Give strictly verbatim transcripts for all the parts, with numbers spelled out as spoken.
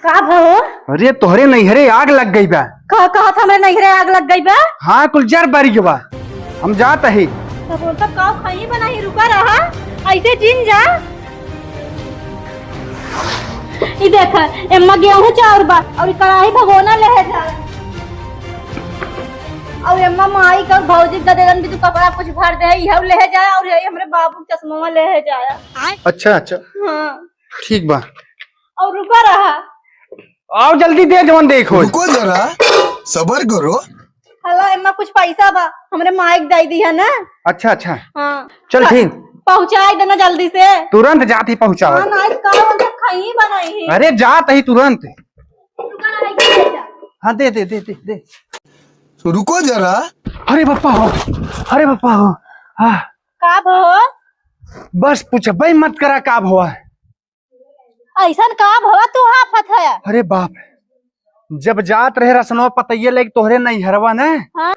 का भो? अरे, तोहरे नैहरे आग लग गई बा। का कहत, हमरे नैहरे आग लग गई बा? हाँ, कुल जर बरि गवा। हम जात ही। तो बोलता, का खाई बनाई, रुका रहा, ऐसे जिन जा। ई देख, एम्मा गेहूं चाउर बा, और ई कढ़ाई भगोना लेहे जा। और एम्मा माई का भौजी का देलन भी तू कपड़ा कुछ भर दे, इहउ लेहे जाए, और यही हमरे बाबू के चश्मा लेहे जाए। अच्छा, अच्छा। हाँ। ठीक बा। और रुका रहा। आओ जल्दी दे जवन देख होई। रुको जरा, सबर करो। हला एम्मा कुछ पैसा बा, हमरे माई के दे दिया ना। अच्छा, अच्छा। हाँ। चल ठीक। पहुँचाई देना जल्दी से। तुरंत जात ही पहुँचावा। हाँ, ना, का हम तो खाई बनाई है। अरे जात ही तुरंत। रुका ना, ऐसे ले जा। हाँ, दे, दे, दे, दे, दे। रुको जरा। अरे बप्पा हो, अरे बप्पा हो। हाँ। का भो? बस पूछबे मत करा का भवा। ऐसन का भवा तू हाफत है? अरे बाप, जब जात रहे रसनवा पतैया लेके तोहरे नैहरवा ने, हाँ?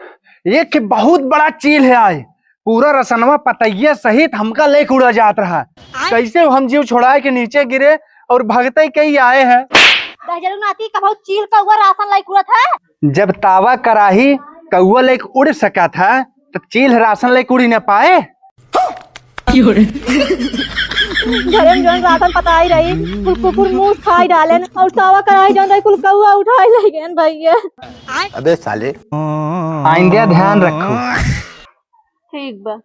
एक बहुत बड़ा चील है आए, पूरा रसनवा पतैया सहित हमका लेके उड़ा जात रहा। आय? कैसे हम जीव छोड़ाए के नीचे गिरे और भगते कई आए हैं। दहजरू नाती का बहुत चील कौआ रासन लेके उड़त है। जब तावा कराही कौआ लेके उड़ सकत है, तो चील रासन लेके उड़ी न पाए। घरे में जौन रासन पताई रही, कुल कुकुर मूस खाई डालेन, और तावा कराही जौन रही, कुल कौआ उठाई ले गएन भैया। अबे साले। आइंदा ध्यान रखो। ठीक बा।